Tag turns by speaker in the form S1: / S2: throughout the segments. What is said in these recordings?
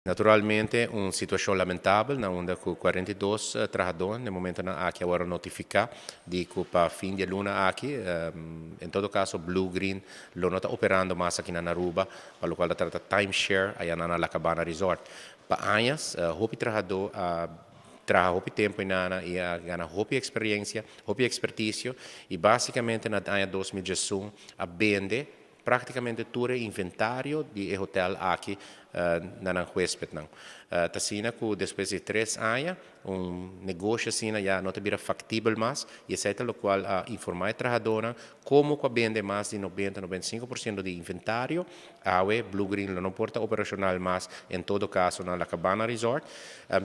S1: Naturalmente, un situacion lamentabel na unda cu 42 trahador na momento nan aki awor notifica di cu pa fin di luna aki, en todo caso, Blue Green lo no ta operando mas aki na Aruba, pa loke ta trata timeshare aya na La Cabana Resort. Pa aña, hopi trahador traha hopi tempo einan y a gana hopi experiencia, hopi experticio y basicamente na aña 2021 a bende practicamente tur e inventario di hotel aki na nan huespednan. T'asina cu despues di 3 aña, un negoshi asina ya no ta bira factibel mas y esey ta loke a informa e trahadornan como cu a bende mas di 90, 95% di inventario. Awe Blue Green no por ta operacional mas, en todo caso, na La Cabana Resort.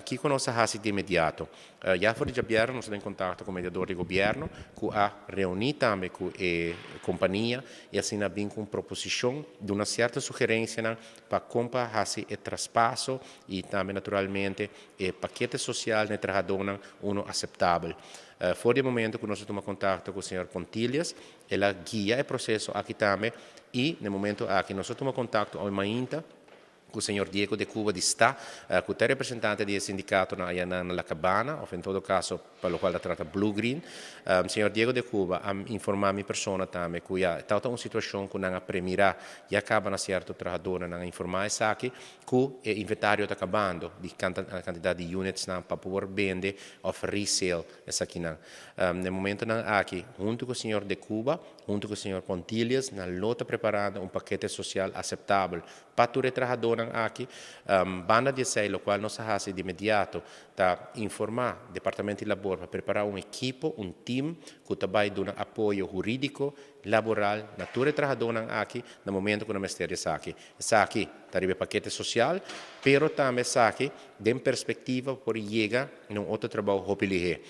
S1: Kico nos a haci di inmediato? Ya for di diabierna nos tin contacto cu e mediador di gobierno, cu a reuni tambe cu e compania y asina bin cu proposicion di un cierto sugerencia pa con pa haci e traspaso y tambe, naturalmente, e pakete social na trahadornan uno aceptabel. For di momento cu nos a tuma contacto cu señor Pontilius, el a guia e proceso aki tambe y na e momento aki nos a tuma contacto ainda cu señor Diego de Cuba di sta, cu ta representante di sindicato na La Cabana, of en todo caso, pa loke ta trata Blue Green. Señor Diego de Cuba a informa mi persona tambe cu ya ta un situacion cu nan a premira ya caba na cierto trahador, nan a informa esaki cu e inventario ta cabando di cantidad di units nan pa por bende of resale esakinan. Na e momento nan aki, hunto cu señor de Cuba, hunto cu señor Pontilius, nan lo ta preparando un pakete social aceptabel pa tur trahadornan aki. Banda di esey, loke nos a haci di inmediato ta informa Departamento di Labor pa prepara un ekipo, un team cu ta bay duna apoyo huridico, laboral na tur trahadornan aki na momento cu nan mester esaki. Esaki ta riba pakete social, pero tambe esaki den perspectiva por yega na un otro trabou hopi lihe.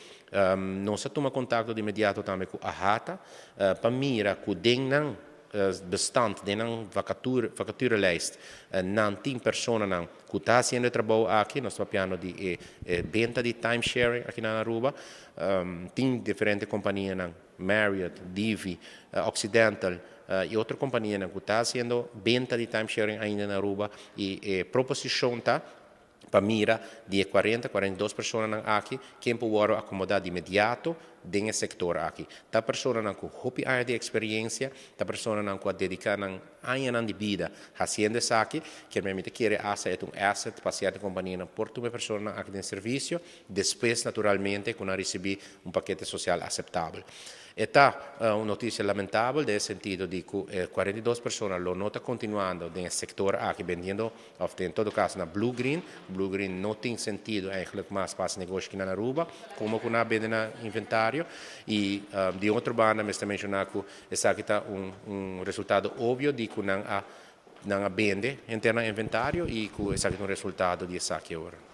S1: Nos a tuma contacto di inmediato tambe cu AHATA pa mira cu den nan bestand, den nan vacaturelijst, nan tin personanan cu ta haciendo e trabou aki. Nos ta papiando di benta di timesharing aki na Aruba. Tin diferente companianan, Marriott, Divi, Occidental y otro companianan cu ta haciendo benta di timesharing ainda na Aruba y proposicion ta pa mira di 40, 42 personanan aki, ken por acomoda di inmediato den e sector aki. Ta personanan cu hopi aña di experiencia, ta personanan cu a dedica nan añanan di bida haciendo esaki, cu mi ta kere hasta e un asset pa cierto companianan por tuma personanan aki den servicio, despues, naturalmente, cu nan ricibi un pakete social aceptabel. Ta un noticia lamentabel den sentido di cu 42 persona lo no ta continuando den e sector aki bendiendo, of en todo caso na Blue Green. Blue Green no tin sentido eigenlijk mas pa negoshi aki na Aruba, como cu nan a bende nan inventario. Y di otro banda, mi menciona cu esaki ta un resultado obvio di cu nan a bende henter nan inventario y cu esaki ta un resultado di esaki awor.